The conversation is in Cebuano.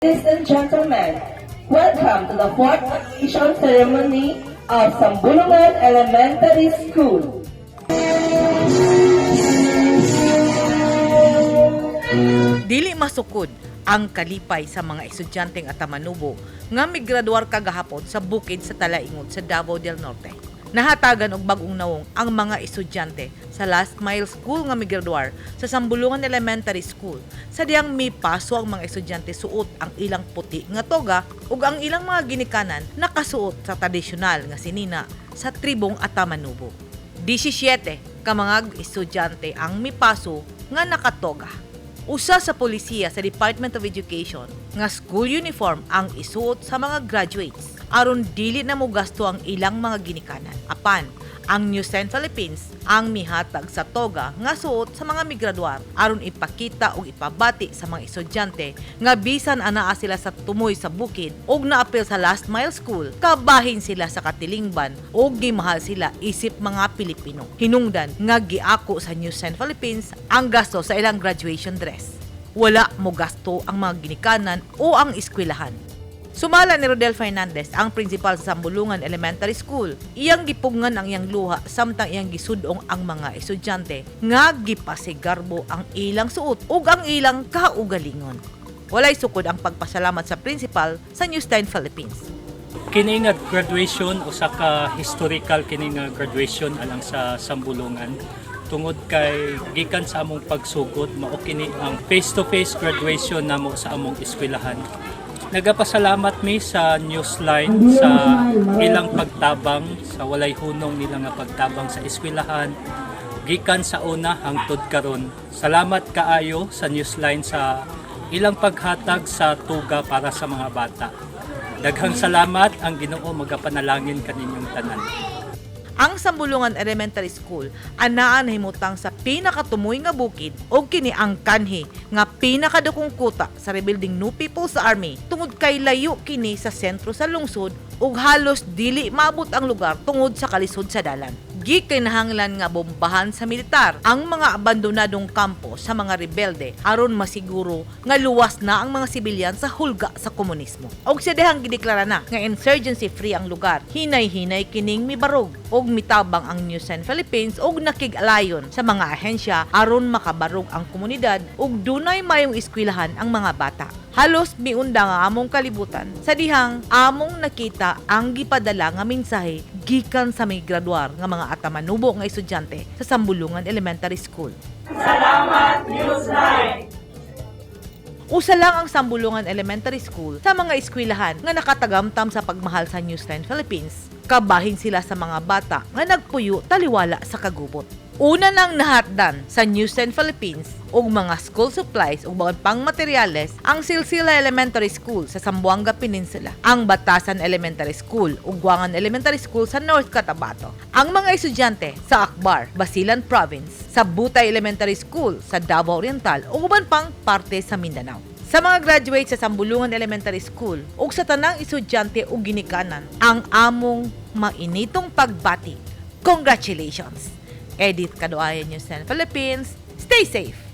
Ladies and gentlemen, welcome to the fourth graduation ceremony of Sambulungan Elementary School. Dili masukod ang kalipay sa mga estudyanteng Atamanubo nga migraduar kagahapon sa bukid sa Talaingod sa Davao del Norte. Nahatagan og bag-ong nawong ang mga estudyante sa Last Mile School nga migraduar sa Sambulungan Elementary School sa diyang mipaso ang mga estudyante suot ang ilang puti nga toga ug ang ilang mga ginikanan nakasuot sa tradisyonal nga sinina sa tribong Atamanubo. 17 ka mga estudyante ang mipaso nga nakatoga. Usa sa polisiya sa Department of Education nga school uniform ang isuot sa mga graduates aron dili na mogasto ang ilang mga ginikanan. Apan, ang News 10 Philippines ang mihatag sa toga nga suot sa mga migraduar aron ipakita ug ipabati sa mga estudyante nga bisan anaa sila sa tumoy sa bukid ug naapil sa Last Mile School, kabahin sila sa katilingban ug gimahal sila isip mga Pilipino. Hinungdan nga giako sa News 10 Philippines ang gasto sa ilang graduation dress. Wala mo gasto ang mga ginikanan o ang eskwelahan. Sumala ni Rodel Fernandez, ang principal sa Sambulungan Elementary School. Iyang gipugngan ang iyang luha samtang iyang gisudong ang mga estudyante nga gipasigarbo ang ilang suot ug ang ilang kaugalingon. Walay sukod ang pagpasalamat sa principal sa News 10 Philippines. Kini nga graduation, usa ka historical kini nga graduation alang sa Sambulungan tungod kay gikan sa among pagsugod, mao kini ang face to face graduation namo sa among eskwelahan. Nagapasalamat mi sa Newsline sa ilang pagtabang, sa walay hunong nila nga pagtabang sa eskwelahan gikan sa una hangtod karon. Salamat kaayo sa Newsline sa ilang paghatag sa tuga para sa mga bata. Daghang salamat, ang Ginoo magapanalangin kaninyong tanan. Ang Sambulungan Elementary School anaa nahimutang sa pinakatumoy nga bukid og kini ang kanhi nga pinakadakong kuta sa rebuilding New People's Army tungod kay layo kini sa sentro sa lungsod ug halos dili maabot ang lugar tungod sa kalisod sa dalan. Gikinahanglan nga bombahan sa militar ang mga abandonadong kampo sa mga rebelde aron masiguro nga luwas na ang mga sibilyan sa hulga sa komunismo. Og sa dihang gideklara na nga insurgency free ang lugar, hinay-hinay kining mibarog og mitabang ang News 10 Philippines og nakig-alayon sa mga ahensya aron makabarog ang komunidad ug dunay mayong eskwelahan ang mga bata. Halos miundang ang among kalibutan sa dihang among nakita ang gipadala nga mensahe gikan sa may graduar nga mga Atamanubo nga estudyante sa Sambulungan Elementary School. Usa lang ang Sambulungan Elementary School sa mga eskwelahan nga nakatagamtam sa pagmahal sa News 10 Philippines. Kabahin sila sa mga bata nga nagpuyo taliwala sa kagubot. Una nang nahatdan sa News 10 Philippines og mga school supplies ug mga pang materyales ang Silsila Elementary School sa Zamboanga Peninsula, ang Batasan Elementary School ug Guangan Elementary School sa North Cotabato. Ang mga estudyante sa Akbar, Basilan Province, sa Butay Elementary School sa Davao Oriental ug uban pang parte sa Mindanao. Sa mga graduate sa Sambulungan Elementary School ug sa tanang estudyante ug ginikanan, ang among mainitong pagbati. Congratulations! Edith Kaduayan, News 10 Philippines. Stay safe!